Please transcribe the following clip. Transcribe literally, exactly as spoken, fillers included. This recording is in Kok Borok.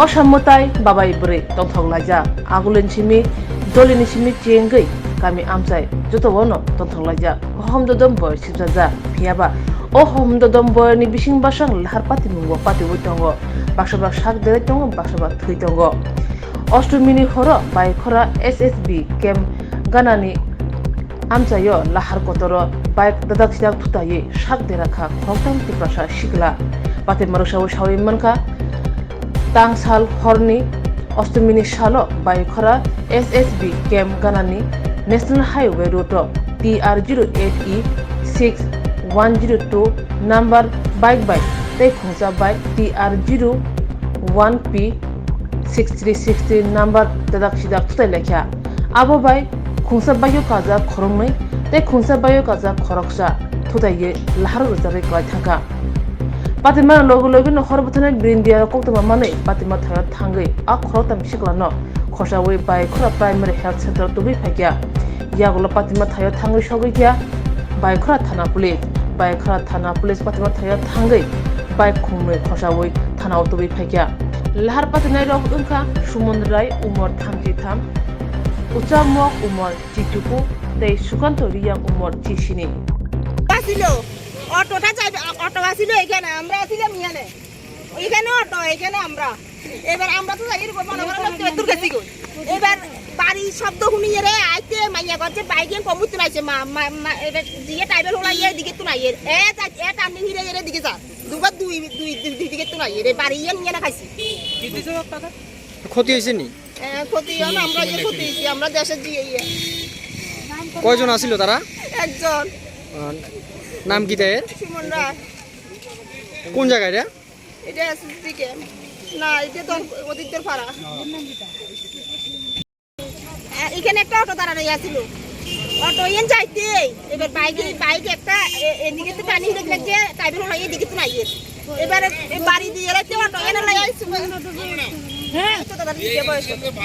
O samwtai babai bwrwi tongthok laijak. Agulini simi, dolini simi chengwi kami amchai joto bono tongthok laijak. Hom dodom boi sibsajak. Phiyaba o hom dodom boini bising basang lahar patimungo patiwi tongo. Baksa bak sak derai tongo, baksa bak thwi tongo. Ostomini horo bai khora S S B camp ganani amchaio lahar kotoro bike dadak sidak thutaiwi sak dera kha khoroktham Tiprasa sikla. Patwi marwksa o sawi mankha, tangsal horni ostomini salo bai khora S S B camp ganani National Highway road o T R zero eight E six one zero two number bike bai tei khungsa bike T R zero one P six three six three number dadak sidak thutai laikha. Abo bai khungsa baio kajak khoroknwi tei khungsa baio kajak khoroksa thutaiwi lahar rwchapwi kwlai thangkha. Patima logi logi no hor bwthani brindia koktwma manwi Patima thaio thangwi a khoroktham siklano khosawi bai khora primary health center tubui phaikha. Yagulo Patima thaio thangwi sogwi kha bai khora thana police. Bai khora thana police Patima thaio thangwi bai khungnwi khosawi thanao tubui phaikha. Lahar patinai rok wngkha Sumon Rai, umor thamchi tham, Ucha Mok, umor chichuku, tei Sukanto Riyang, umor chisini. আসিল, অটোটা চাইবে, অটো আসিল এখানে, আমরা আসিলাম এখানে। এখানে অটো, এখানে আমরা। এবার আমরা তো যাই, এরকম মনে করো, লোক তো দূর গেছি গো। এবার বাড়ির শব্দ শুনিয়ে রে, আইতে মাইয়া করছে, বাইকে কমুত নাইছে, মা, মা, মা, এবার দিয়ে টাইবেল হলা, ইয়ে দিকে তো নাই, এ, এ, যা, এ, টার্নিং হিরে, এরে দিকে যা। দুবার দুই, দুই, দুই, দুই দিকে তো নাই, এরে বাড়ি ইয়ে নিয়ে না খাইছি। ক্ষতি হয়েছে নি? এ, ক্ষতি হন, আমরা ইয়ে ক্ষতি হয়েছি, আমরা দেশের জিয়ে ইয়ে। কয়জন আছিল তারা? একজন। আহ, নাম কি তার? সুমন রায়। কোন জায়গায় রে? এটা এসএসবি ক্যাম্প। না, এটা তো অধিকতর পাড়া। আ, এখানে একটা অটো দাঁড়ানো আছিল। অটো এন যাইতে, এবার বাইকে, বাইক একটা এ-, এদিকে তো টানি হিরে লাগছে, টাইবেল হলো এদিকে তো নাই এর। এবার এ বাড়ি দিয়ে রাখতে অটো এনে লাগে। হ্যাঁ। তো দাদা, নিজে বয়স কত?